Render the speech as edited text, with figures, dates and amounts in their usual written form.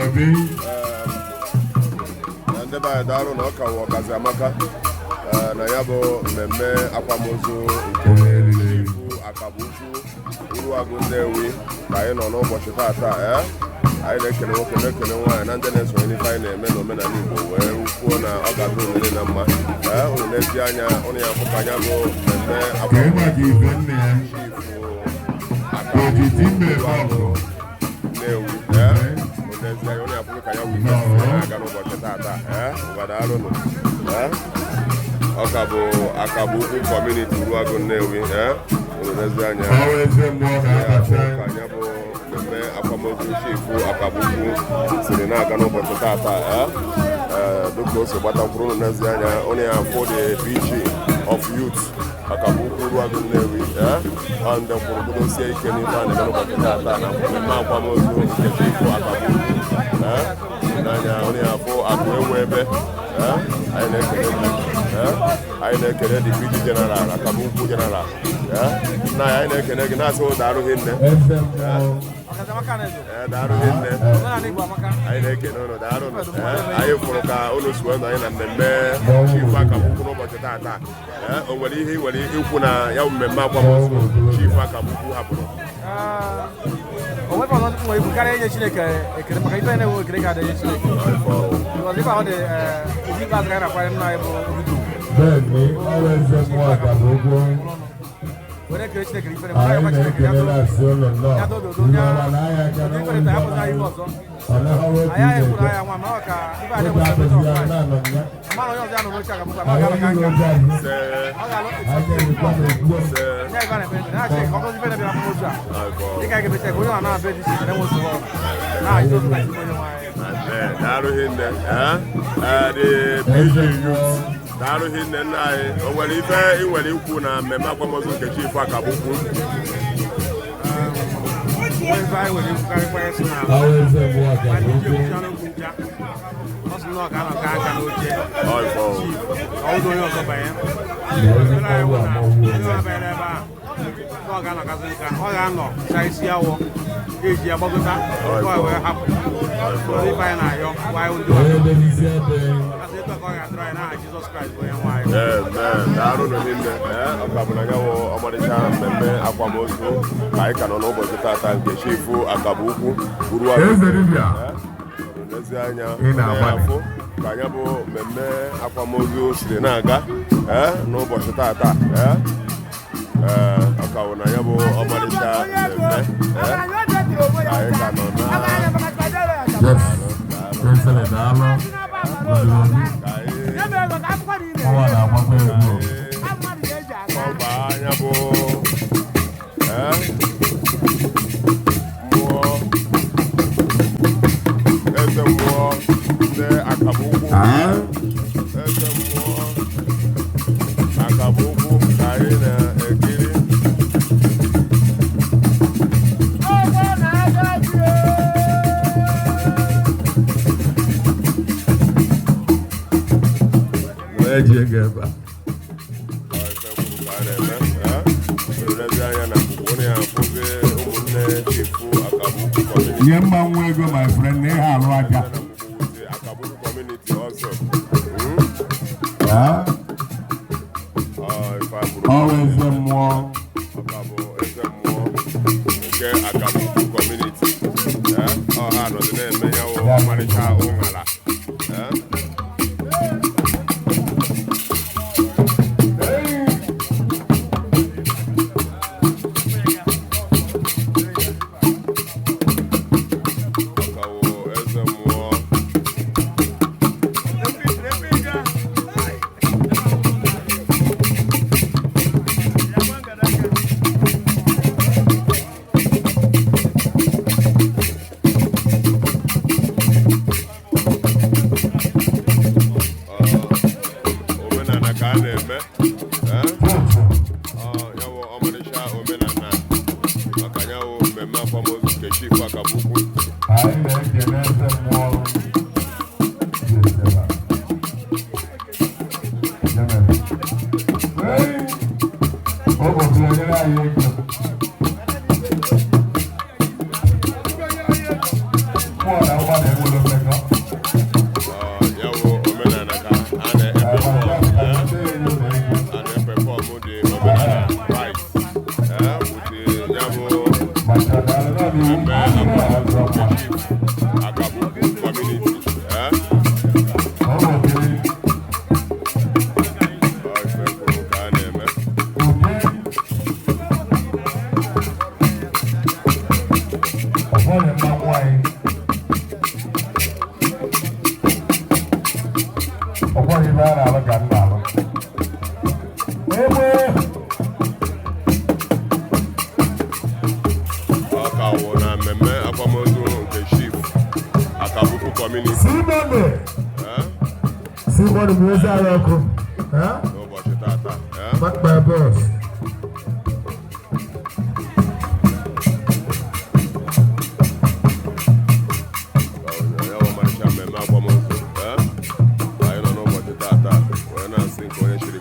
Obi. Na ndị be anyị, daalụ na ọ ka wụ ọkazi amaka. Ee, na ya bụ mmemme akwamozu nke Chief Akabukwu Uruagụ Nnewi ka anyị nọ n'ụbọchị tata. Ee, anyị na-ekele nwoke, na-ekele nwaanyị na ndị na-esonye n'ife anyị na-eme n'omenala Igbo, wee kwuo na ọ ga-adịrị unu niile na mma. Ee, unu na-ezi anya unu ya fụ ka ya bụ mmemme Ka ị maka ife nne ya. Chief Ojiji mmemme Uruagụ ọgụ. Nnewi. Ee, unu na-ezi anya unu ya fụ ka ya bụ ife na-aga n'ụbọchị tata. Ee, ngwa, daalụnụ. Ee, ọ ka bụ Akabukwu community, Uruagụ Nnewi. Ee, unu na-ezi anya Ọrụ eze mmụọ ya na-abata. bụ ka ya bụ mmemme akwamozu Chief Akabukwu siri na-aga n'ụbọchị tata. Ee ee, dịka o si gbatakwuru, unu n'ezi anya onye ya afụ the PG of youth Akabukwu Uruagụ Nnewi. Ee, ọ ndị kwuru kwudosie ike n'ife a na-eme n'ụbọchị tata na mmemme akwamozu nke Chief Akabukwu. Ee, n'anya onye ya afụ akụ enwe ebe. Ee, anyị na-ekele gị. Ee, anyị na-ekele the PG General, Akabukwu General. Ee, nna anyị na-ekele gị, na-asị ụda arụghị nne. Eze mmụọ. Ee, daalụ nne. Anyị na-ekene unu, daalụ. Ee, anyị fụrụ ka unu si wee nọ anyị na mmemme Chief Akabukwu n'ụbọchị tata. Ee, o nwere ihe ị nwere ikwu na ya bụ mmemme akwamozu Chief Akabukwu hapụrụ? O nwekwa ọzọ nwere ikwu karịa inye Chineke ekele maka ife na-enwe ekele ga adịnye Chineke, because ife ahụ dị obi ikpeazụ ka anyị na-akwanye nna anyị bụ Obido. Bẹ́ẹ̀ni, ọrụ eze mmụọ Akabukwu. Were ekele Chineke ife Anyị na Chineke ya na-ekele doo na-asị ụlọ nnọọ. Ya dododo Ndị ya ọma na ahịa aka ụdị n'ọnwa ife ya pụta ndị ihe ọzọ. Ọ na-ahọrọ Anyị aghaghị ekwuru otu anya nwa mana ọ ka ife a Oge na-enweta apụzi of ya Christ na-anọ ya. mana onye ọzọ ya nọ n'oche Akabukwu ama Anyị ga-aba ka niile nka oche azụ. Se ọ ga-alụ Anyị erikwa n'okwu. Se nye ife a na-eme na Chineke ka ọ gọzie ife na-abịa n'akwamozu a Akọ. dịka anyị ga-emecha ka onye ọ na-abịa dị iche iche na-enwe nsogbu ọbụla na-ajụ otu ka Chukwu onye nwe anyị. Amen. Daalụ hinne. Ee, ee, the PG youth, daalụ hinne. Nna anyị, o nwere ife ị nwere ikwu na mmemme akwamozu nke Chief Akabukwu? Nwe ife anyị nwere ikwukarịkwa ya sị na Ọrụ eze mmụọ anyị ji Akabukwu. ekwucha n'okwu ncha ọ sị na ọ ga-anọ ka aka n'oche Ọ ife ọ. Chief ka ọ ụzọ onye ọzọ banye. Na onye Ekpere anyị ọrụ bụ na amọwụ onye onwe. ọ banyere ebe a na ọ ga-anọkasị nka, ọ ga-anọ saa isi awọ eji ya gbagota ka ọ wee hapụ. Ọ ife anyị na-ayọ gwa anyị ndị Onye ọzọ debisi ebe. asị etu a ka ọ ga-adịrị anyị n'aha Jizọs Kraịst bụ onye nwe anyị. Amen. Daalụ hinne. Ee, ọ ka bụ na ya bụ ọmarịcha mmemme akwamozu ka anyị ka nọ n'ụbọchị tata nke Chief Akabukwu Uruagụ. Eze dibịa. Lezi anya Ị na-agbalị. afụ ka ya bụ mmemme akwamozu siri na-aga, ee, n'ụbọchị tata. Ee ee, ọ ka bụ na ya bụ ọmarịcha mmemme, ee, ka anyị ka nọ na Yes. Eze, daalụ. Obi. Ka anyị Ọnwa na-agbakwa egwu. Ọgba anya bụ, ee, mmụọ eze mmụọ ndị Akabukwu, eze mmụọ Akabukwu ka anyị na-ekiri. Wee ji ego ebe a. Ọ ife kwuru ka a na-eme. Ee, elezi anya na mgbe onye ya afụzi ụmụnne Chief Akabukwu community. Nye mma nwa ego, my friend, na ihe alụ aja. Na mgbe Akabukwu community ọzọ. Ah, Ọ ife a kwuru. Ọrụ eze mmụọ. Ọ ka bụ eze mmụọ nke Akabukwu community. Ee, ọ ha nọdụ na-eme ya wụ ọmarịcha ụṅara. Ee. Ọ ka wụ eze mmụọ. Omenala ka a na-eme. Ee, ọ ya wụ ọmarịcha omenala maka ya wụ mmemme akwamozu nke Chief Akabukwu. Anyị na-ekele eze mmụọ. Jezeba. Jemere. Hey! Ụbọchị onyere anyị ego. Mmụọ na mmadụ enwere. Akabukwu community. Ọ bụ okiri. Ọ ife kwuru ka a na-eme. Ude. Ọfọdụ mmanwụ anyị. Ọfọdụ ibe a na-alụ ka m na-alụ. Egbe! Ọ ka wụ na mmemme akwamozu nke Chief Akabukwu community. Simone! Eh, Simone bụ ezi ahịa ọkụ. n'ụbọchị tata. Back by bus. Ya bụ ọmarịcha mmemme akwamozu. Anyị nọ n'ụbọchị tata wee na-asị nke onye chiri.